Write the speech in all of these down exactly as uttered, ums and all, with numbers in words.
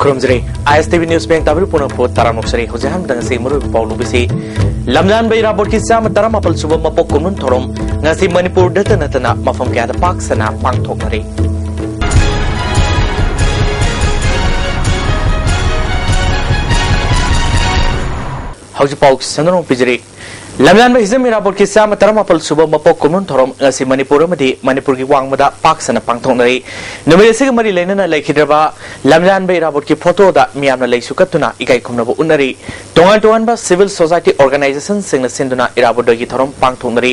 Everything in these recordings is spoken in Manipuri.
ꯈꯨꯔꯨꯝꯖꯔꯤ꯫ ISTV News ꯄꯦꯡ ꯇꯥꯕꯤꯔꯤꯕ ꯄꯨꯝꯅꯃꯛꯄꯨ ꯇꯔꯥꯝꯅ ꯑꯣꯛꯆꯔꯤ꯫ ꯍꯧꯖꯤꯛ ꯑꯍꯥꯟꯕꯗ ꯉꯁꯤ ꯃꯔꯨꯑꯣꯏꯕ ꯄꯥꯎ ꯂꯧꯕꯤꯁꯤ꯫ ꯂꯝꯖꯥꯟꯕ ꯏꯔꯥꯕꯣꯠꯀꯤ ꯆꯥꯝꯃ ꯇꯔꯥꯃꯥꯄꯜ ꯁꯨꯕ ꯃꯄꯣꯛ ꯀꯨꯝꯑꯣꯟ ꯊꯧꯔꯝ ꯉꯁꯤ ꯃꯅꯤꯄꯨꯔꯗꯇ ꯅꯠꯇꯅ ꯃꯐꯝ ꯀꯌꯥꯗ ꯄꯥꯛ ꯁꯟꯅ ꯄꯥꯡꯊꯣꯛꯅꯔꯤ꯫ ꯍꯧꯖꯤꯛ ꯄꯥꯎ ꯁꯟꯗꯣꯛꯅ ꯄꯤꯖꯔꯤ꯫ ꯂꯝꯖꯥꯟꯕ ꯍꯤꯖꯝ ꯏꯔꯥꯕꯣꯠꯀꯤ ꯆꯥꯝꯃ ꯇꯔꯥꯃꯥꯄꯜ ꯁꯨꯕ ꯃꯄꯣꯛ ꯀꯨꯝꯑꯣꯟ ꯊꯧꯔꯝ ꯉꯁꯤ ꯃꯅꯤꯄꯨꯔ ꯑꯃꯗꯤ ꯃꯅꯤꯄꯨꯔꯒꯤ ꯋꯥꯡꯃꯗ ꯄꯥꯛ ꯁꯟꯅ ꯄꯥꯡꯊꯣꯛꯅꯔꯤ꯫ ꯅꯨꯃꯤꯠ ꯑꯁꯤꯒ ꯃꯔꯤ ꯂꯩꯅꯅ ꯂꯩꯈꯤꯗ꯭ꯔꯕ ꯂꯝꯖꯥꯟꯕ ꯏꯔꯥꯕꯣꯠꯀꯤ ꯐꯣꯇꯣꯗ ꯃꯤꯌꯥꯝꯅ ꯂꯩꯁꯨ ꯀꯠꯇꯨꯅ ꯏꯀꯥꯏ ꯈꯨꯝꯅꯕ ꯎꯠꯅꯔꯤ꯫ ꯇꯣꯉꯥꯟ ꯇꯣꯉꯥꯟꯕ civil society organizationꯁꯤꯡꯅ ꯁꯤꯟꯗꯨꯅ ꯏꯔꯥꯕꯣꯠ ꯗꯦꯒꯤ ꯊꯧꯔꯝ ꯄꯥꯡꯊꯣꯛꯅꯔꯤ꯫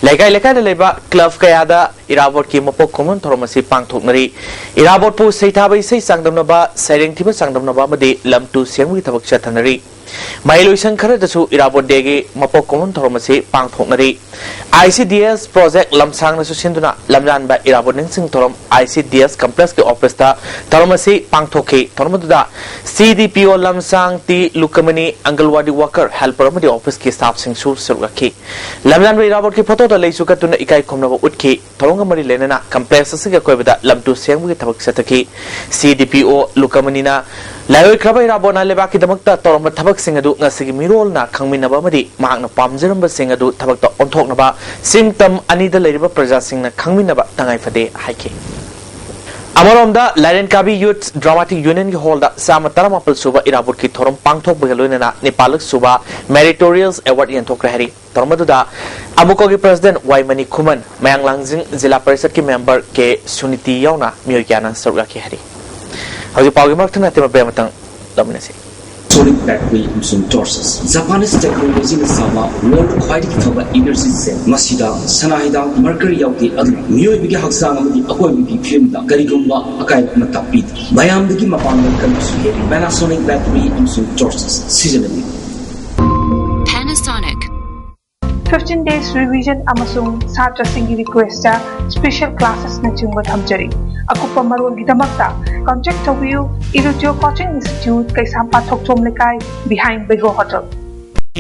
ꯂꯩꯀꯥꯏ ꯂꯩꯀꯥꯏꯗ ꯂꯩꯕ club ꯀꯌꯥꯗ ꯏꯔꯥꯕꯣꯠꯀꯤ ꯃꯄꯣꯛ ꯀꯨꯝꯑꯣꯟ ꯊꯧꯔꯝ ꯑꯁꯤ ꯄꯥꯡꯊꯣꯛꯅꯔꯤ꯫ ꯏꯔꯥꯕꯣꯠꯄꯨ ꯁꯩꯊꯥꯕ ꯏꯁꯩ ꯆꯥꯡꯗꯝꯅꯕ, ꯁꯩꯔꯦꯡ ꯊꯤꯕ ꯆꯥꯡꯗꯝꯅꯕ ꯑꯃꯗꯤ ꯂꯝ ꯇꯨ ꯁꯦꯡꯕꯒꯤ ꯊꯕꯛ ꯆꯠꯊꯅꯔꯤ꯫ ꯃꯍꯩꯂꯣꯏꯁꯪ ꯈꯔꯗꯁꯨ ꯏꯔꯥꯕꯣꯠ ꯗꯦꯒꯤ ꯃꯄꯣꯛ ꯀꯨꯝꯑꯣꯟ ꯊꯧꯔꯝ ꯑꯁꯤ ꯄꯥꯡꯊꯣꯛꯅꯔꯤ꯫ ICDS project ꯂꯝꯁꯥꯡꯅꯁꯨ ꯁꯤꯟꯗꯨꯅ ꯂꯝꯖꯥꯟꯕ ꯏꯔꯥꯕꯣꯠ ꯅꯤꯡꯁꯤꯡ ꯊꯧꯔꯝ ICDS complexꯀꯤ officeꯇ ꯊꯧꯔꯝ ꯑꯁꯤ ꯄꯥꯡꯊꯣꯛꯈꯤ꯫ ꯊꯧꯔꯝ ꯑꯗꯨꯗ CDPO ꯂꯝꯁꯥꯡ ꯇꯤ ꯂꯨꯀꯃꯅꯤ, ꯑꯪꯒꯜꯋꯥꯗꯤ worker, helper ꯑꯃꯗꯤ officeꯀꯤ staffꯁꯤꯡꯁꯨ ꯁꯔꯨꯛ ꯌꯥꯈꯤ꯫ ꯂꯝꯖꯥꯟꯕ ꯏꯔꯥꯕꯣꯠꯀꯤ ꯐꯣꯇꯣꯗ ꯂꯩꯁꯨ ꯀꯠꯇꯨꯅ ꯏꯀꯥꯏ ꯈꯨꯝꯅꯕ ꯎꯠꯈꯤ꯫ ꯊꯧꯔꯝꯒ ꯃꯔꯤ ꯂꯩꯅꯅ complex ꯑꯁꯤꯒꯤ ꯑꯀꯣꯏꯕꯗ ꯂꯝ ꯇꯨ ꯁꯦꯡꯕꯒꯤ ꯊꯕꯛ ꯆꯠꯊꯈꯤ꯫ CDPO ꯂꯨꯀꯃꯅꯤꯅ ꯂꯥꯏꯑꯣꯏꯈ꯭ꯔꯕ ꯏꯔꯥꯕꯣꯠꯅ ꯂꯩꯕꯥꯛꯀꯤꯗꯃꯛꯇ ꯇꯧꯔꯝꯕ ꯊꯕꯛꯁꯤꯡ ꯑꯗꯨ ꯉꯁꯤꯒꯤ ꯃꯤꯔꯣꯜꯅ ꯈꯪꯃꯤꯟꯅꯕ ꯑꯃꯗꯤ ꯃꯍꯥꯛꯅ ꯄꯥꯝꯖꯔꯝꯕꯁꯤꯡ ꯑꯗꯨ ꯊꯕꯛꯇ ꯑꯣꯟꯊꯣꯛꯅꯕ ꯆꯤꯡ ꯇꯝ ꯑꯅꯤꯗ ꯂꯩꯔꯤꯕ ꯄ꯭ꯔꯖꯥꯁꯤꯡꯅ ꯈꯪꯃꯤꯟꯅꯕ ꯇꯉꯥꯏ ꯐꯗꯦ ꯍꯥꯏꯈꯤ꯫ ꯑꯃꯔꯣꯝꯗ ꯂꯥꯏꯔꯦꯟꯀꯥꯕꯤ Youth Dramatic Unionꯒꯤ hallꯗ ꯆꯥꯝꯃ ꯇꯔꯥꯃꯥꯄꯜ ꯁꯨꯕ ꯏꯔꯥꯕꯣꯠꯀꯤ ꯊꯧꯔꯝ ꯄꯥꯡꯊꯣꯛꯄꯒ ꯂꯣꯏꯅꯅ ꯅꯤꯄꯥꯜꯂꯛ ꯁꯨꯕ Meritorious Award ꯌꯦꯟꯊꯣꯛꯈ꯭ꯔꯦ ꯍꯥꯏꯔꯤ꯫ ꯊꯧꯔꯝ ꯑꯗꯨꯗ ꯑꯃꯨꯛꯀꯒꯤ president ꯋꯥꯏ ꯃꯅꯤ ꯈꯨꯃꯟ, ꯃꯌꯥꯡꯂꯥꯡꯖꯤꯡ ꯖꯤꯂꯥ ꯄꯔꯤꯁꯠꯀꯤ member ꯀꯦ ꯁꯨꯅꯤꯇꯤ ꯌꯥꯎꯅ ꯃꯤꯑꯣꯏ ꯀꯌꯥꯅ ꯁꯔꯨꯛ ꯌꯥꯈꯤ ꯍꯥꯏꯔꯤ꯫ ꯍꯧꯖꯤꯛ ꯄꯥꯎꯒꯤ ꯃꯔꯛ ꯊꯠꯅ ꯑꯇꯦꯟꯕ break ꯑꯃꯇꯪ ꯂꯧꯃꯤꯟꯅꯁꯤ꯫ Sonic Battery ꯑꯃꯁꯨꯡ Torches, Japanese technologyꯅ ꯁꯥꯕ world ꯈ꯭ꯋꯥꯏꯗꯒꯤ ꯐꯕ energy cell꯫ ꯃꯁꯤꯗ ꯁꯅꯥ ꯍꯤꯗꯥꯛ mercury ꯌꯥꯎꯗꯦ, ꯑꯗꯨꯅ ꯃꯤꯑꯣꯏꯕꯒꯤ ꯍꯛꯆꯥꯡ ꯑꯃꯗꯤ ꯑꯀꯣꯏꯕꯒꯤ ꯐꯤꯕꯝꯗ ꯀꯔꯤꯒꯨꯝꯕ ꯑꯀꯥꯏꯕ ꯑꯃꯠꯇ ꯄꯤꯗꯦ꯫ ꯃꯌꯥꯝꯗꯒꯤ ꯃꯄꯥꯡꯒꯜ ꯀꯟꯕꯁꯨ ꯍꯦꯜꯂꯤ꯫ Panasonic Battery ꯑꯃꯁꯨꯡ Torches ꯁꯤꯖꯤꯟꯅꯕꯤꯌꯨ꯫ Panasonic. Fifteen days revision ꯑꯃꯁꯨꯡ ꯁꯥꯇ꯭ꯔꯁꯤꯡꯒꯤ requestꯇ special classesꯅꯆꯤꯡꯕ ꯊꯝꯖꯔꯤ꯫ ꯑꯀꯨꯞꯄ ꯃꯔꯣꯜꯒꯤꯗꯃꯛꯇ contact ꯇꯧꯕꯤꯌꯨ, Irutio Coaching Institute, ꯀꯩꯁꯥꯝꯄꯥꯠ ꯊꯣꯛꯆꯣꯝ ꯂꯩꯀꯥꯏ, behind Bego Hotel꯫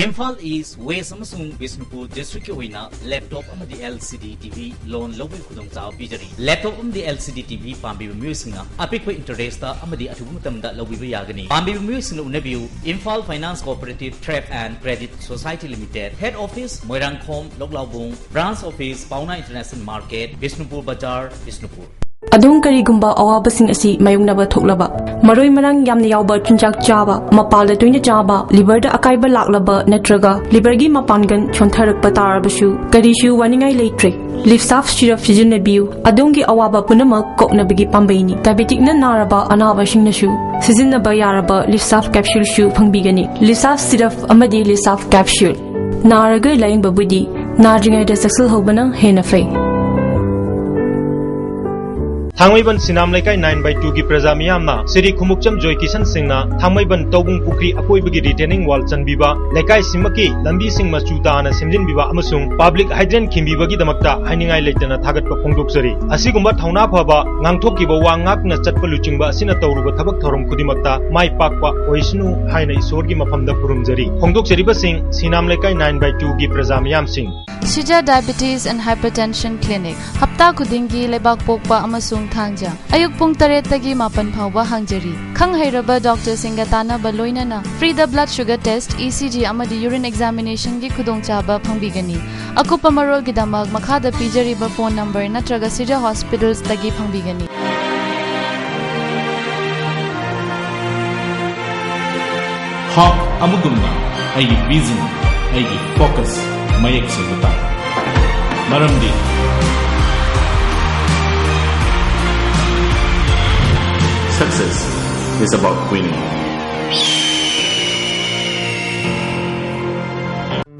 ꯏꯝꯐꯥꯜ ꯏꯁ, ꯋꯦꯁ ꯑꯃꯁꯨꯡ ꯕꯤꯁꯅꯨꯄꯨꯔ ꯗꯤꯁꯇ꯭ꯔꯤꯛꯀꯤ ꯑꯣꯏꯅ ꯂꯦꯞꯇꯣꯞ ꯑꯃꯗꯤ LCD TV ꯂꯣꯟ ꯂꯧꯕꯒꯤ ꯈꯨꯗꯣꯡꯆꯥꯕ ꯄꯤꯖꯔꯤ꯫ ꯂꯦꯞꯇꯣꯞ ꯑꯃꯗꯤ LCD TV ꯄꯥꯝꯕꯤꯕ ꯃꯤꯑꯣꯏꯁꯤꯡꯅ ꯑꯄꯤꯛꯄ ꯏꯟꯇꯔꯦꯁꯇ ꯑꯃꯗꯤ ꯑꯊꯨꯕ ꯃꯇꯝꯗ ꯂꯧꯕꯤꯕ ꯌꯥꯒꯅꯤ꯫ ꯄꯥꯝꯕꯤꯕ ꯃꯤꯑꯣꯏꯁꯤꯡꯅ ꯎꯅꯕꯤꯌꯨ, Imphal Finance Cooperative Trade and Credit Society Limited, Head Office, Moirangkhom, ꯂꯧꯂꯥꯎꯕꯨꯡ, Branch Office, Paona International Market, Bishnupur ꯕꯖꯥꯔ, ꯕꯤꯁꯅꯨꯄꯨꯔ꯫ ꯑꯗꯣꯝ ꯀꯔꯤꯒꯨꯝꯕ ꯑꯋꯥꯕꯁꯤꯡ ꯑꯁꯤ ꯃꯥꯌꯣꯛꯅꯕ ꯊꯣꯛꯂꯕ, ꯃꯔꯣꯏ ꯃꯔꯥꯡ ꯌꯥꯝꯅ ꯌꯥꯎꯕ ꯆꯤꯟꯖꯥꯛ ꯆꯥꯕ, ꯃꯄꯥꯜꯗ ꯇꯣꯏꯅ ꯆꯥꯕ, ꯂꯤꯚꯔꯗ ꯑꯀꯥꯏꯕ ꯂꯥꯛꯂꯕ ꯅꯠꯇ꯭ꯔꯒ ꯂꯤꯚꯔꯒꯤ ꯃꯄꯥꯡꯒꯜ ꯁꯣꯟꯊꯔꯛꯄ ꯇꯥꯔꯕꯁꯨ, ꯀꯔꯤꯁꯨ ꯋꯥꯅꯤꯡꯉꯥꯏ ꯂꯩꯇ꯭ꯔꯦ꯫ ꯂꯤꯞꯁꯥꯐ ꯁꯤꯔꯞ ꯁꯤꯖꯤꯟꯅꯕꯤꯌꯨ, ꯑꯗꯣꯝꯒꯤ ꯑꯋꯥꯕ ꯄꯨꯝꯅꯃꯛ ꯀꯣꯛꯅꯕꯒꯤ ꯄꯥꯝꯕꯩꯅꯤ꯫ ꯗꯥꯏꯕꯦꯇꯤꯛꯅ ꯅꯥꯔꯕ ꯑꯅꯥꯕꯁꯤꯡꯅꯁꯨ ꯁꯤꯖꯤꯟꯅꯕ ꯌꯥꯔꯕ ꯂꯤꯞꯁꯥꯐ ꯀꯦꯞꯁꯨꯜꯁꯨ ꯐꯪꯕꯤꯒꯅꯤ꯫ ꯂꯤꯞꯁꯥꯐ ꯁꯤꯔꯞ ꯑꯃꯗꯤ ꯂꯤꯞꯁꯥꯐ ꯀꯦꯞꯁꯨꯜ꯫ ꯅꯥꯔꯒ ꯂꯥꯌꯦꯡꯕꯕꯨꯗꯤ ꯅꯥꯗ꯭ꯔꯤꯉꯩꯗ ꯆꯦꯛꯁꯤꯜꯍꯧꯕꯅ ꯍꯦꯟꯅ ꯐꯩ꯫ ꯊꯥꯡꯃꯩꯕꯟ ꯁꯤꯅꯥꯝ ꯂꯩꯀꯥꯏ nine by two ꯒꯤ ꯄ꯭ꯔꯖꯥ ꯃꯤꯌꯥꯝꯅ ꯁ꯭ꯔꯤ ꯈꯨꯃꯨꯛꯆꯝ ꯖꯣꯏ ꯀꯤꯁꯟ ꯁꯤꯡꯅ ꯊꯥꯡꯃꯩꯕꯟ ꯇꯧꯕꯨꯡ ꯄꯨꯈ꯭ꯔꯤ ꯑꯀꯣꯏꯕꯒꯤ retaining wall ꯆꯟꯕꯤꯕ, ꯂꯩꯀꯥꯏꯁꯤꯃꯛꯀꯤ ꯂꯝꯕꯤꯁꯤꯡ ꯃꯆꯨ ꯇꯥꯅ ꯁꯦꯝꯖꯤꯟꯕꯤꯕ ꯑꯃꯁꯨꯡ public hydrant ꯈꯤꯟꯕꯤꯕꯒꯤꯗꯃꯛꯇ ꯍꯥꯏꯅꯤꯡꯉꯥꯏ ꯂꯩꯇꯅ ꯊꯥꯒꯠꯄ ꯐꯣꯡꯗꯣꯛꯆꯔꯤ꯫ ꯑꯁꯤꯒꯨꯝꯕ ꯊꯧꯅꯥ ꯐꯕ, ꯉꯥꯡꯊꯣꯛꯈꯤꯕ ꯋꯥ ꯉꯥꯛꯅ ꯆꯠꯄ ꯂꯨꯆꯤꯡꯕ ꯑꯁꯤꯅ ꯇꯧꯔꯨꯕ ꯊꯕꯛ ꯊꯧꯔꯝ ꯈꯨꯗꯤꯡꯃꯛꯇ ꯃꯥꯏ ꯄꯥꯛꯄ ꯑꯣꯏꯁꯅꯨ ꯍꯥꯏꯅ ꯏꯁꯣꯔꯒꯤ ꯃꯐꯝꯗ ꯈꯨꯔꯨꯝꯖꯔꯤ꯫ ꯐꯣꯡꯗꯣꯛꯆꯔꯤꯕꯁꯤꯡ ꯁꯤꯅꯥꯝ ꯂꯩꯀꯥꯏ nine by two ꯒꯤ ꯄ꯭ꯔꯖꯥ ꯃꯤꯌꯥꯝꯁꯤꯡ꯫ Shija Diabetes and Hypertension Clinic, ꯍꯞꯇꯥ ꯈꯨꯗꯤꯡꯒꯤ ꯂꯩꯕꯥꯛꯄꯣꯛꯄ ꯑꯃꯁꯨꯡ ꯊꯥꯡꯖ, ꯑꯌꯨꯛ ꯄꯨꯡ ꯇꯔꯦꯠꯇꯒꯤ ꯃꯥꯄꯟ ꯐꯥꯎꯕ ꯍꯥꯡꯖꯔꯤ꯫ ꯈꯪ ꯍꯩꯔꯕ ꯗꯣꯛꯇꯔꯁꯤꯡꯒ ꯇꯥꯟꯅꯕ ꯂꯣꯏꯅꯅ free-ꯗ blood sugar test, ECG, ꯑꯃꯗꯤ urine examination-ꯒꯤ ꯈꯨꯗꯣꯡꯆꯥꯕ ꯐꯪꯕꯤꯒꯅꯤ꯫ ꯑꯀꯨꯞꯄ ꯃꯔꯣꯜꯒꯤꯗꯃꯛ ꯃꯈꯥꯗ ꯄꯤꯖꯔꯤꯕ phone number ꯅꯠꯇ꯭ꯔꯒ ꯁꯤꯖꯥ Hospitals-ꯇꯒꯤ ꯐꯪꯕꯤꯒꯅꯤ꯫ ꯍꯥꯎꯛ ꯑꯃꯒꯨꯝꯅ ꯑꯩꯒꯤ vision, ꯑꯩꯒꯤ focus ꯃꯌꯦꯛ ꯁꯦꯡꯕ ꯇꯥꯏ꯫ ꯃꯔꯝꯗꯤ success is about winning.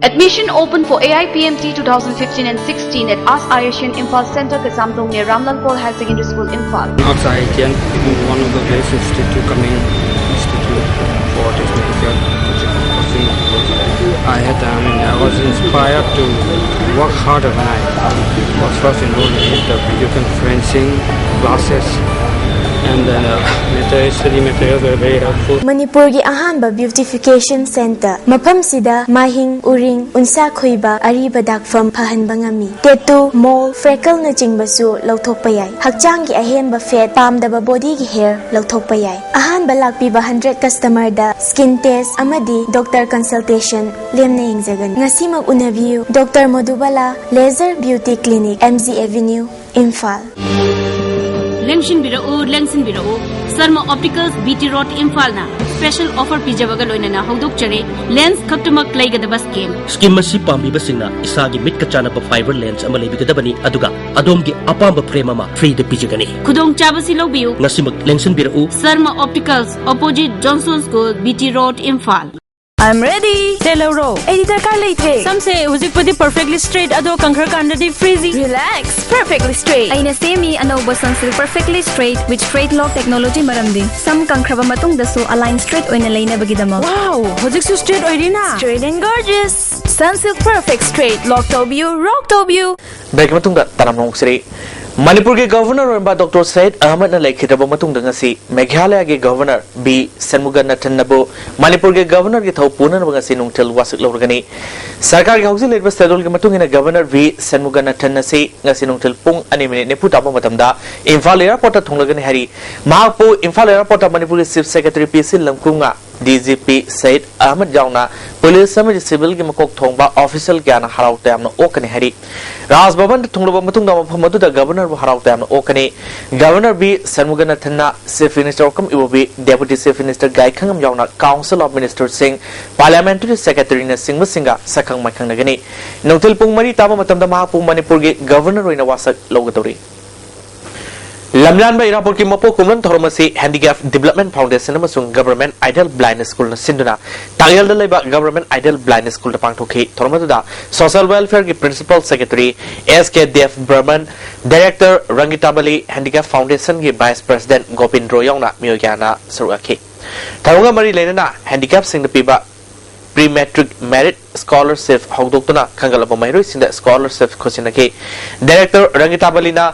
Admission open for A I P M T two thousand fifteen and sixteen at ASK Ayashin Imphal Center, Kazamdong, near Ramlal Paul Higher Secondary School, Imphal. Outside Indian, one of the best institute coming institute for this medical coaching. I had, I mean, I was inspired to work harder when I was first enrolled in the video conferencing classes. And the material, study materials were very helpful. ꯃꯅꯤꯄꯨꯔꯒꯤ ꯑꯍꯥꯟꯕ beautification center꯫ ꯃꯐꯝꯁꯤꯗ ꯃꯥꯍꯤꯡ, ꯎꯔꯤꯡ, ꯎꯟꯁꯥ ꯈꯨꯏꯕ, ꯑꯔꯤꯕ ꯗꯥꯛꯐꯝ ꯐꯍꯟꯕ ꯉꯝꯃꯤ꯫ Tattoo, mole, freckleꯅꯆꯤꯡꯕꯁꯨ ꯂꯧꯊꯣꯛꯄ ꯌꯥꯏ꯫ ꯍꯛꯆꯥꯡꯒꯤ ꯑꯍꯦꯟꯕ fat, ꯄꯥꯝꯗꯕ bodyꯒꯤ hair ꯂꯧꯊꯣꯛꯄ ꯌꯥꯏ꯫ ꯑꯍꯥꯟꯕ ꯂꯥꯛꯄꯤꯕ hundred customerꯗ skin test ꯑꯃꯗꯤ doctor consultation ꯂꯦꯝꯅ ꯌꯦꯡꯖꯒꯅꯤ꯫ ꯉꯁꯤꯃꯛ ꯎꯅꯕꯤꯌꯨ꯫ Doctor Modubala Laser Beauty Clinic, M G Avenue, Imphal. ꯂꯦꯡꯁꯤꯟꯕꯤꯔꯛꯎ, ꯂꯦꯡꯁꯤꯟꯕꯤꯔꯛꯎ꯫ Sharma opticals, B T road, ꯏꯝꯐꯥꯜꯅ special offer ꯄꯤꯖꯕꯒ ꯂꯣꯏꯅꯅ ꯍꯧꯗꯣꯛꯆꯔꯤ꯫ Lens ꯈꯛꯇꯃꯛ ꯂꯩꯒꯗꯕ scheme꯫ Scheme ꯑꯁꯤ ꯄꯥꯝꯕꯤꯕꯁꯤꯡꯅ ꯏꯁꯥꯒꯤ ꯃꯤꯠꯀ ꯆꯥꯟꯅꯕ fiber lens ꯑꯃ ꯂꯩꯕꯤꯒꯗꯕꯅꯤ, ꯑꯗꯨꯒ ꯑꯗꯣꯝꯒꯤ ꯑꯄꯥꯝꯕ frame ꯑꯃ freeꯗ ꯄꯤꯖꯒꯅꯤ꯫ ꯈꯨꯗꯣꯡꯆꯥꯕꯁꯤ ꯂꯧꯕꯤꯌꯨ꯫ ꯉꯁꯤꯃꯛ ꯂꯦꯡꯁꯤꯟꯕꯤꯔꯛꯎ꯫ Sharma opticals, opposite Johnson School, B T road, Imphal. I'm ready. ꯇꯦꯜꯍꯧꯔꯣ꯫ ꯑꯩꯗꯤ ꯗꯔꯀꯥꯔ ꯂꯩꯇ꯭ꯔꯦ꯫ ꯁꯝꯁꯦ ꯍꯧꯖꯤꯛꯄꯨꯗꯤ perfectly straight, ꯑꯗꯣ ꯀꯪꯈ꯭ꯔꯀꯥꯟꯗꯗꯤ frizzy꯫ Relax, perfectly straight꯫ ꯑꯩꯅ ꯁꯦꯝꯃꯤ ꯑꯅꯧꯕ Sunsilk Perfectly Straight with Straight Lock Technology, ꯃꯔꯝꯗꯤ ꯁꯝ ꯀꯪꯈ꯭ꯔꯕ ꯃꯇꯨꯡꯗꯁꯨ ꯑꯂꯥꯏꯟ straight ꯑꯣꯏꯅ ꯂꯩꯅꯕꯒꯤꯗꯃꯛ꯫ Wow, ꯍꯧꯖꯤꯛꯁꯨ straight ꯑꯣꯏꯔꯤꯅ? Straight and gorgeous. Sunsilk Perfect Straight, lock ꯇꯧꯕꯤꯌꯨ, rock ꯇꯧꯕꯤꯌꯨ꯫ Break ꯃꯇꯨꯡꯗ ꯇꯔꯥꯝꯅ ꯑꯣꯛꯆꯔꯤ꯫ ꯃꯅꯤꯄꯨꯔꯒꯤ ꯒꯚꯔꯅꯔ ꯑꯣꯏꯔꯝꯕ ꯗꯣꯛꯇꯔ ꯁꯌꯤꯗ ꯑꯍꯃꯗꯅ ꯂꯩꯈꯤꯗ꯭ꯔꯕ ꯃꯇꯨꯡꯗ ꯉꯁꯤ ꯃꯦꯘꯥꯂꯌꯒꯤ ꯒꯚꯔꯅꯔ ꯚꯤ ꯁꯟꯃꯨꯒꯅꯥꯊꯟꯅꯕꯨ ꯃꯅꯤꯄꯨꯔꯒꯤ ꯒꯚꯔꯅꯔꯒꯤ ꯊꯧ ꯄꯨꯅꯅꯕ ꯉꯁꯤ ꯅꯨꯡꯊꯤꯜ ꯋꯥꯁꯛ ꯂꯧꯔꯒꯅꯤ꯫ ꯁꯔꯀꯥꯔꯒꯤ ꯍꯧꯖꯤꯛ ꯂꯩꯔꯤꯕ scheduleꯒꯤ ꯃꯇꯨꯡ ꯏꯟꯅ ꯒꯚꯔꯅꯔ ꯚꯤ ꯁꯟꯃꯨꯒꯅꯥꯊꯟ ꯑꯁꯤ ꯉꯁꯤ ꯅꯨꯡꯊꯤꯜ ꯄꯨꯡ ꯑꯅꯤ ꯃꯤꯅꯤꯠ ꯅꯤꯐꯨ ꯇꯥꯕ ꯃꯇꯝꯗ ꯏꯝꯐꯥꯜ airportꯇ ꯊꯨꯡꯂꯒꯅꯤ ꯍꯥꯏꯔꯤ꯫ ꯃꯍꯥꯛꯄꯨ ꯏꯝꯐꯥꯜ airportꯇ ꯃꯅꯤꯄꯨꯔꯒꯤ Chief Secretary ꯄꯤ ꯁꯤ ꯂꯝꯀꯨꯝꯉ, D G P Sayed Ahmad ꯌꯥꯎꯅ ꯄꯨꯂꯤꯁ ꯑꯃꯗꯤ civilꯒꯤ ꯃꯀꯣꯛ ꯊꯣꯡꯕ official ꯀꯌꯥꯅ ꯍꯔꯥꯎ ꯇꯌꯥꯝꯅ ꯑꯣꯛꯀꯅꯤ ꯍꯥꯏꯔꯤ꯫ ꯔꯥꯖ ꯚꯕꯟꯗ ꯊꯨꯡꯂꯕ ꯃꯇꯨꯡꯗ ꯃꯐꯝ ꯑꯗꯨꯗ ꯒꯚꯔꯅꯔꯕꯨ ꯍꯔꯥꯎ ꯇꯌꯥꯝꯅ ꯑꯣꯛꯀꯅꯤ꯫ ꯒꯚꯔꯅꯔ ꯚꯤ ꯁꯟꯃꯨꯒꯅꯥꯊꯟꯅ Chief Minister Okram Ibobi, Deputy Chief Minister Gaikhangam ꯌꯥꯎꯅ Council of Ministerꯁꯤꯡ, Parliamentary Secretaryꯅꯆꯤꯡꯕꯁꯤꯡꯒ ꯁꯛꯈꯪ ꯃꯥꯏꯈꯪꯅꯒꯅꯤ꯫ ꯅꯨꯡꯊꯤꯜ ꯄꯨꯡ ꯃꯔꯤ ꯇꯥꯕ ꯃꯇꯝꯗ ꯃꯍꯥꯛꯄꯨ ꯃꯅꯤꯄꯨꯔꯒꯤ ꯒꯚꯔꯅꯔ ꯑꯣꯏꯅ ꯋꯥꯁꯛ ꯂꯧꯒꯗꯧꯔꯤ꯫ ꯂꯝꯌꯥꯟꯕ ꯏꯔꯥꯕꯣꯠꯀꯤ ꯃꯄꯣꯛ ꯀꯨꯝꯂꯣꯟ ꯊꯧꯔꯝ ꯑꯁꯤ Handicap Development Foundation ꯑꯃꯁꯨꯡ Government Idol Blind Schoolꯅ ꯁꯤꯟꯗꯨꯅ ꯇꯥꯛꯌꯦꯜꯗ ꯂꯩꯕ Government Idol Blind Schoolꯗ ꯄꯥꯡꯊꯣꯛꯈꯤ꯫ ꯊꯧꯔꯝ ꯑꯗꯨꯗ Social Welfareꯒꯤ Principal Secretary ꯑꯦꯁ ꯀꯦ ꯗꯦꯕ Barman, Director ꯔꯪꯒꯤꯇꯥꯕꯂꯤ, Handicap Foundationꯒꯤ Vice President ꯒꯣꯕꯤꯟꯗ꯭ꯔꯣ ꯌꯥꯎꯅ ꯃꯤꯑꯣꯏ ꯀꯌꯥꯅ ꯁꯔꯨꯛ ꯌꯥꯈꯤ꯫ ꯊꯧꯔꯝꯒ ꯃꯔꯤ ꯂꯩꯅꯅ Handicapꯁꯤꯡꯗ ꯄꯤꯕ Pre Matric Merit ꯁ꯭ꯀꯣꯂꯔꯁꯤꯞ ꯍꯧꯗꯣꯛꯇꯨꯅ ꯈꯟꯒꯠꯂꯕ ꯃꯍꯩꯔꯣꯏꯁꯤꯡꯗ ꯁ꯭ꯀꯣꯂꯔꯁꯤꯞ ꯈꯨꯠꯁꯤꯟꯅꯈꯤ꯫ ꯗꯥꯏꯔꯦꯛꯇꯔ ꯔꯪꯒꯤꯇꯥ ꯕꯂꯤꯅ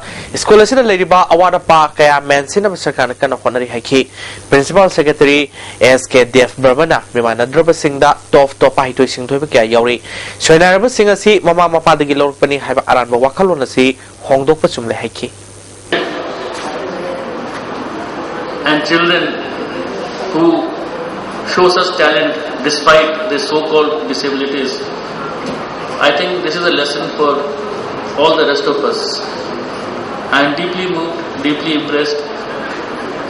ꯁ꯭ꯀꯨꯜ ꯑꯁꯤꯗ ꯂꯩꯔꯤꯕ ꯑꯋꯥꯠ ꯑꯄꯥ ꯀꯌꯥ ꯃꯦꯟꯁꯤꯟꯅꯕ ꯁꯔꯀꯥꯔꯅ ꯀꯟꯅ ꯍꯣꯠꯅꯔꯤ ꯍꯥꯏꯈꯤ꯫ ꯄ꯭ꯔꯤꯟꯁꯤꯄꯥꯜ ꯁꯦꯀ꯭ꯔꯦꯇꯔꯤ ꯑꯦꯁ ꯀꯦ ꯗꯦꯕ ꯕꯔꯃꯅ ꯃꯤꯃꯥꯟꯅꯗ꯭ꯔꯕꯁꯤꯡꯗ ꯇꯣꯞ ꯇꯣꯞꯄ ꯍꯩꯊꯣꯏ ꯁꯤꯡꯊꯣꯏꯕ ꯀꯌꯥ ꯌꯥꯎꯔꯤ꯫ ꯁꯣꯏꯅꯥꯏꯔꯕꯁꯤꯡ ꯑꯁꯤ ꯃꯃꯥ ꯃꯄꯥꯗꯒꯤ ꯂꯧꯔꯛꯄꯅꯤ ꯍꯥꯏꯕ ꯑꯔꯥꯟꯕ ꯋꯥꯈꯜꯂꯣꯟ ꯑꯁꯤ ꯍꯣꯡꯗꯣꯛꯄ ꯆꯨꯝꯂꯦ ꯍꯥꯏꯈꯤ꯫ And children who show such talent despite the so-called disabilities, I think this is a lesson for all the rest of us. I am deeply moved, deeply impressed.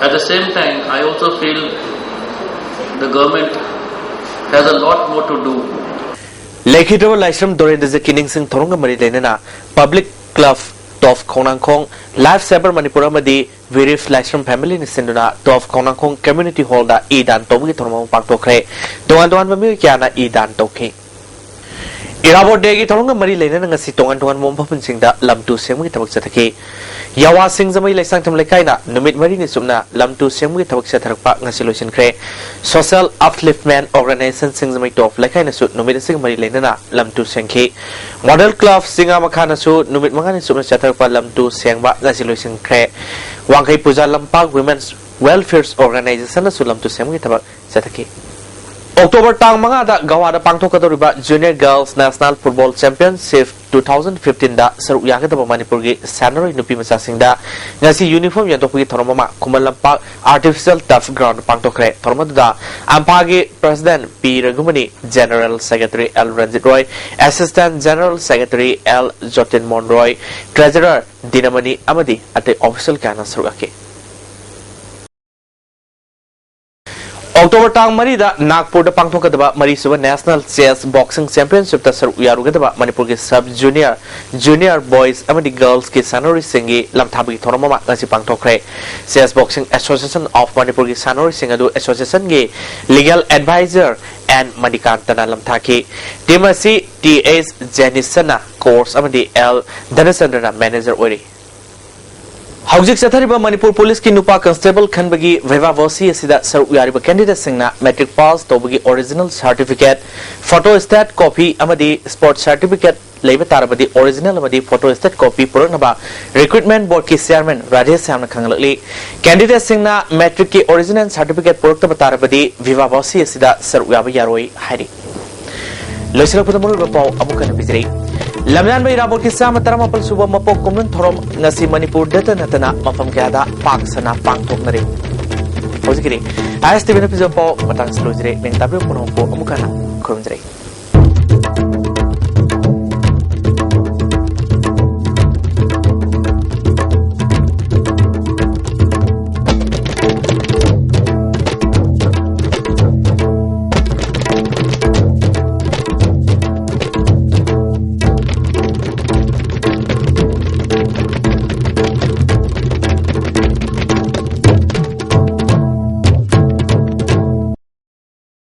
At the same time, I also feel the government has a lot more to do. ꯂꯩꯈꯤꯗ꯭ꯔꯕ ꯂꯥꯏꯁ꯭ꯔꯝ ꯗꯣꯔꯦꯟꯗ꯭ꯔꯖꯤꯠꯀꯤ ꯅꯤꯡꯁꯤꯡ ꯊꯧꯔꯝꯒ ꯃꯔꯤ ꯂꯩꯅꯅ ꯄꯕ꯭ꯂꯤꯛ ꯀ꯭ꯂꯕ ꯇꯣꯞ ꯈꯣꯡꯅꯥꯡꯈꯣꯡ, ꯂꯥꯏꯐ ꯁꯦꯚꯔ ꯃꯅꯤꯄꯨꯔ ꯑꯃꯗꯤ ꯕꯤꯔꯤꯐ ꯂꯥꯏꯁ꯭ꯔꯝ ꯐꯦꯃꯤꯂꯤꯅ ꯁꯤꯟꯗꯨꯅ ꯇꯣꯞ ꯈꯣꯡꯅꯥꯡꯈꯣꯡ ꯀꯝꯃ꯭ꯌꯨꯅꯤꯇꯤ ꯍꯣꯜꯗ ꯏ ꯗꯥꯟ ꯇꯧꯕꯒꯤ ꯊꯧꯔꯝ ꯑꯃ ꯄꯥꯡꯊꯣꯛꯈ꯭ꯔꯦ꯫ ꯇꯣꯉꯥꯟ ꯇꯣꯉꯥꯟꯕ ꯃꯤꯑꯣꯏ ꯀꯌꯥꯅ ꯏ ꯗꯥꯟ ꯇꯧꯈꯤ꯫ ꯏꯔꯥꯕꯣꯠ ꯗꯦꯒꯤ ꯊꯧꯔꯝꯒ ꯃꯔꯤ ꯂꯩꯅꯅ ꯉꯁꯤ ꯇꯣꯉꯥꯟ ꯇꯣꯉꯥꯟꯕ ꯃꯐꯝꯁꯤꯡꯗ ꯂꯝ ꯇꯨ ꯁꯦꯡꯕꯒꯤ ꯊꯕꯛ ꯆꯠꯊꯈꯤ꯫ ꯌꯥꯋꯥ ꯁꯤꯡꯖꯃꯩ ꯂꯩꯁꯥꯡꯊꯦꯝ ꯂꯩꯀꯥꯏꯅ ꯅꯨꯃꯤꯠ ꯃꯔꯤꯅꯤ ꯆꯨꯞꯅ ꯂꯝ ꯇꯨ ꯁꯦꯡꯕꯒꯤ ꯊꯕꯛ ꯆꯠꯊꯔꯛꯄ ꯉꯁꯤ ꯂꯣꯏꯁꯤꯟꯈ꯭ꯔꯦ꯫ ꯁꯣꯁꯤꯌꯦꯜ ꯑꯞꯂꯤꯐꯃꯦꯟ ꯑꯣꯔꯒꯅꯥꯏꯖꯦꯁꯟ ꯁꯤꯡꯖꯃꯩ ꯇꯣꯞ ꯂꯩꯀꯥꯏꯅꯁꯨ ꯅꯨꯃꯤꯠ ꯑꯁꯤꯒ ꯃꯔꯤ ꯂꯩꯅꯅ ꯂꯝ ꯇꯨ ꯁꯦꯡꯈꯤ꯫ ꯃꯣꯗꯦꯜ ꯀ꯭ꯂꯕ ꯆꯤꯉꯥ ꯃꯈꯥꯅꯁꯨ ꯅꯨꯃꯤꯠ ꯃꯉꯥꯅꯤ ꯆꯨꯞꯅ ꯆꯠꯊꯔꯛꯄ ꯂꯝ ꯇꯨ ꯁꯦꯡꯕ ꯉꯁꯤ ꯂꯣꯏꯁꯤꯟꯈ꯭ꯔꯦ꯫ ꯋꯥꯡꯈꯩ ꯄꯨꯖꯥ ꯂꯝꯄꯥꯛ ꯋꯤꯃꯦꯟꯁ ꯋꯦꯜꯐꯤꯌꯔ ꯑꯣꯔꯒꯅꯥꯏꯖꯦꯁꯟꯅꯁꯨ ꯂꯝ ꯇꯨ ꯁꯦꯡꯕꯒꯤ ꯊꯕꯛ ꯆꯠꯊꯈꯤ꯫ ꯑꯣꯛꯇꯣꯕꯔ ꯇꯥꯡ ꯃꯉꯥꯗ ꯒꯋꯥꯗ ꯄꯥꯡꯊꯣꯛꯀꯗꯧꯔꯤꯕ junior girls national football championship two thousand ꯐꯤꯐꯇꯤꯟꯗ ꯁꯔꯨꯛ ꯌꯥꯒꯗꯕ ꯃꯅꯤꯄꯨꯔꯒꯤ ꯁꯥꯟꯅꯔꯣꯏ ꯅꯨꯄꯤ ꯃꯆꯥꯁꯤꯡꯗ ꯉꯁꯤ ꯌꯨꯅꯤꯐꯣꯔꯝ ꯌꯦꯟꯊꯣꯛꯄꯒꯤ ꯊꯧꯔꯝ ꯑꯃ ꯈꯨꯃꯟ ꯂꯝꯄꯥꯛ ꯑꯥꯔꯇꯤꯐꯤꯁꯤꯌꯦꯜ ꯇꯔꯐ ꯒ꯭ꯔꯥꯎꯟꯗ ꯄꯥꯡꯊꯣꯛꯈ꯭ꯔꯦ꯫ ꯊꯧꯔꯝ ꯑꯗꯨꯗ ꯑꯝꯐꯥꯒꯤ president P Raghumani, general secretary L Ranjit Roy, assistant general secretary L Jotin Mohan Roy, treasurer Dinamani ꯑꯃꯗꯤ ꯑꯇꯩ ꯑꯣꯐꯤꯁꯤꯌꯦꯜ ꯀꯌꯥꯅ ꯁꯔꯨꯛ ꯌꯥꯈꯤ꯫ ꯑꯣꯛꯇꯣꯕꯔ ꯇꯥꯡ ꯃꯔꯤꯗ ꯅꯥꯒꯄꯨꯔꯗ ꯄꯥꯡꯊꯣꯛꯀꯗꯕ ꯃꯔꯤꯁꯨꯕ ꯅꯦꯁꯅꯦꯜ ꯆꯦꯁ ꯕꯣꯛꯁꯤꯡ ꯆꯦꯝꯄꯤꯌꯟꯁꯤꯞꯇ ꯁꯔꯨꯛ ꯌꯥꯔꯨꯒꯗꯕ ꯃꯅꯤꯄꯨꯔꯒꯤ ꯁꯕ ꯖꯨꯅꯤꯌꯔ, ꯖꯨꯅꯤꯌꯔ ꯕꯣꯏꯁ ꯑꯃꯗꯤ ꯒꯔꯜꯁꯀꯤ ꯁꯥꯟꯅꯔꯣꯏꯁꯤꯡꯒꯤ ꯂꯝꯊꯥꯕꯒꯤ ꯊꯧꯔꯝ ꯑꯃ ꯉꯁꯤ ꯄꯥꯡꯊꯣꯛꯈ꯭ꯔꯦ꯫ ꯆꯦꯁ ꯕꯣꯛꯁꯤꯡ ꯑꯦꯁꯣꯁꯤꯌꯦꯁꯟ ꯑꯣꯐ ꯃꯅꯤꯄꯨꯔꯒꯤ ꯁꯥꯟꯅꯔꯣꯏꯁꯤꯡ ꯑꯗꯨ ꯑꯦꯁꯣꯁꯤꯌꯦꯁꯟꯒꯤ ꯂꯤꯒꯦꯜ ꯑꯦꯗꯚꯥꯏꯖꯔ ꯑꯦꯟ ꯃꯅꯤꯀꯥꯟꯇꯅ ꯂꯝꯊꯥꯈꯤ꯫ ꯇꯤꯝ ꯑꯁꯤ ꯇꯤ ꯑꯦꯁ ꯖꯦꯅꯤꯁꯟꯅ ꯀꯣꯆ ꯑꯃꯗꯤ ꯑꯦꯜ ꯙꯅꯆꯟꯗ꯭ꯔꯅ ꯃꯦꯅꯦꯖꯔ ꯑꯣꯏꯔꯤ꯫ ꯍꯧꯖꯤꯛ ꯆꯠꯊꯔꯤꯕ ꯃꯅꯤꯄꯨꯔ ꯄꯨꯂꯤꯁꯀꯤ ꯅꯨꯄꯥ ꯀꯟꯁꯇꯦꯕꯜ ꯈꯟꯕꯒꯤ ꯚꯤꯚꯥ ꯚꯣꯁꯤ ꯑꯁꯤꯗ ꯁꯔꯨꯛ ꯌꯥꯔꯤꯕ ꯀꯦꯟꯗꯤꯗꯦꯠꯁꯤꯡꯅ ꯃꯦꯇ꯭ꯔꯤꯛ ꯄꯥꯁ ꯇꯧꯕꯒꯤ original certificate, photo state copy ꯑꯃꯗꯤ ꯁ꯭ꯄꯣꯔꯠ ꯁꯥꯔꯇꯤꯐꯤꯀꯦꯠ ꯂꯩꯕ ꯇꯥꯔꯕꯗꯤ ꯑꯣꯔꯤꯖꯤꯅꯦꯜ ꯑꯃꯗꯤ ꯐꯣꯇꯣ ꯁ꯭ꯇꯦꯠ ꯀꯣꯄꯤ ꯄꯨꯔꯛꯅꯕ recruitment ꯕꯣꯔꯗꯀꯤ chairman Radhe ꯁ꯭ꯌꯥꯝꯅ ꯈꯪꯍꯜꯂꯛꯂꯤ꯫ ꯀꯦꯟꯗꯤꯗꯦꯠꯁꯤꯡꯅ ꯃꯦꯇ꯭ꯔꯤꯛꯀꯤ original certificate ꯄꯨꯔꯛꯇꯕ ꯇꯥꯔꯕꯗꯤ ꯚꯤꯚꯥ ꯚꯣꯁꯤ ꯑꯁꯤꯗ ꯁꯔꯨꯛ ꯌꯥꯕ ꯌꯥꯔꯣꯏ ꯍꯥꯏꯔꯤ꯫ ꯂꯣꯏꯁꯤꯜꯂꯛꯄꯗ ꯃꯔꯨꯑꯣꯏꯕ ꯄꯥꯎ ꯑꯃꯨꯛ ꯍꯟꯅ ꯄꯤꯖꯔꯤ꯫ ꯂꯝꯌꯥꯟꯕ ꯏꯔꯥꯕꯣꯠꯀꯤ ꯆꯥꯝꯃ ꯇꯔꯥꯃꯥꯄꯜ ꯁꯨꯕ ꯃꯄꯣꯛ ꯀꯨꯝꯑꯣꯟ ꯊꯧꯔꯝ ꯉꯁꯤ ꯃꯅꯤꯄꯨꯔꯗꯇ ꯅꯠꯇꯅ ꯃꯐꯝ ꯀꯌꯥꯗ ꯄꯥꯛ ꯁꯟꯅ ꯄꯥꯡꯊꯣꯛꯅꯔꯤ꯫ ꯍꯧꯖꯤꯛꯀꯤꯗꯤ ꯑꯥꯏ ꯑꯦꯁ ꯇꯤ ꯚꯤꯅ ꯄꯤꯖꯕ ꯄꯥꯎ ꯃꯇꯥꯡꯁꯤ ꯂꯣꯏꯖꯔꯦ꯫ ꯅꯤꯡꯇꯥꯕꯤꯌꯨ ꯄꯨꯝꯅꯃꯛꯄꯨ ꯑꯃꯨꯛ ꯍꯟꯅ ꯈꯨꯔꯨꯝꯖꯔꯤ꯫